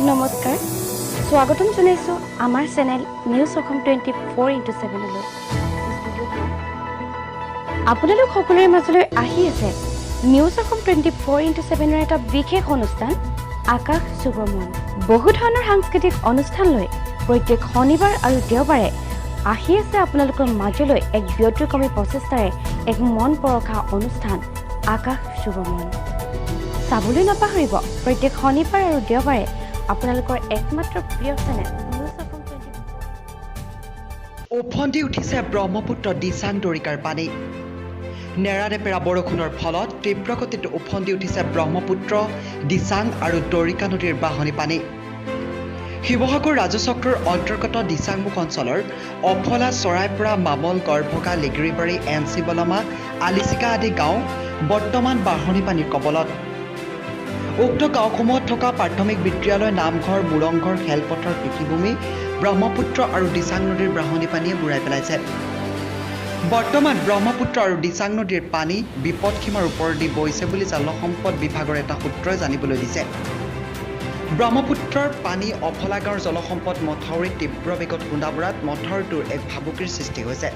নমস্কাৰ, স্বাগতম জনাইছোঁ আমাৰ চেনেল নিউজ অসম 24x7লৈ। আপোনালোক সকলোৰে মাজলৈ আহি আছে নিউজ অসম 24x7ৰ এটা বিশেষ অনুষ্ঠান আকাশ চুব মন। বহু ধৰণৰ সাংস্কৃতিক অনুষ্ঠান লৈ প্ৰত্যেক শনিবাৰ আৰু দেওবাৰে আহি আছে আপোনালোকৰ মাজলৈ এক ব্যতিক্ৰমী প্ৰচেষ্টাৰে এক মন পৰশা অনুষ্ঠান আকাশ চুব মন। চাবলৈ নাপাহৰিব প্ৰত্যেক শনিবাৰ আৰু দেওবাৰে আপোনালোকৰ একমাত্ৰ প্ৰিয় চেনেল নিউজ অসম 24। ওফন্দি উঠিছে ব্ৰহ্মপুত্ৰ দিচাং দৰিকাৰ পানী। নেৰানেপেৰা বৰষুণৰ ফলত তীব্ৰ গতিত ওফন্দি উঠিছে ব্ৰহ্মপুত্ৰ, দিচাং আৰু দৰিকা নদীৰ বাঢ়নী পানী। শিৱসাগৰ ৰাজচক্ৰৰ অন্তৰ্গত দিচাংমুখ অঞ্চলৰ অফলা, চৰাইপৰা, মামল, গড়ভগা, লিগিৰিবাৰী, এন চি বলমা, আলিচিকা আদি গাঁও বৰ্তমান বাঢ়নী পানীৰ কবলত। উক্ত গাঁওসমূহত থকা প্ৰাথমিক বিদ্যালয়, নামঘৰ, মুৰংঘৰ, খেলপথাৰ, কৃষিভূমি ব্ৰহ্মপুত্ৰ আৰু দিচাং নদীৰ বাঢ়নী পানীয়ে বুৰাই পেলাইছে। বৰ্তমান ব্ৰহ্মপুত্ৰ আৰু দিচাং নদীৰ পানী বিপদসীমাৰ ওপৰেদি বৈছে বুলি জলসম্পদ বিভাগৰ এটা সূত্ৰই জানিবলৈ দিছে। ব্ৰহ্মপুত্ৰৰ পানী অফলা গাঁৱৰ জলসম্পদ মথাউৰিত তীব্ৰ বেগত খুন্দা মৰাত মথাউৰিটোৰ এক ভাবুকিৰ সৃষ্টি হৈছে।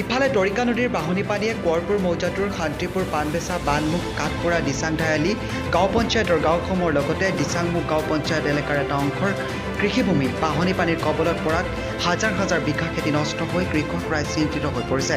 ইফালে দৰিকা নদীৰ বাঢ়নী পানীয়ে কোঁৱৰপুৰ মৌজাটোৰ শান্তিপুৰ, পাণবেচা, বানমুখ, কাঠপৰা, দিচাং ধাইআলি গাঁও পঞ্চায়তৰ গাঁওসমূহৰ লগতে দিচাংমুখ গাঁও পঞ্চায়ত এলেকাৰ এটা অংশৰ কৃষিভূমি বাঢ়নী পানীৰ কবলত পৰাত হাজাৰ হাজাৰ বিঘা খেতি নষ্ট হৈ কৃষক ৰাইজ চিন্তিত হৈ পৰিছে।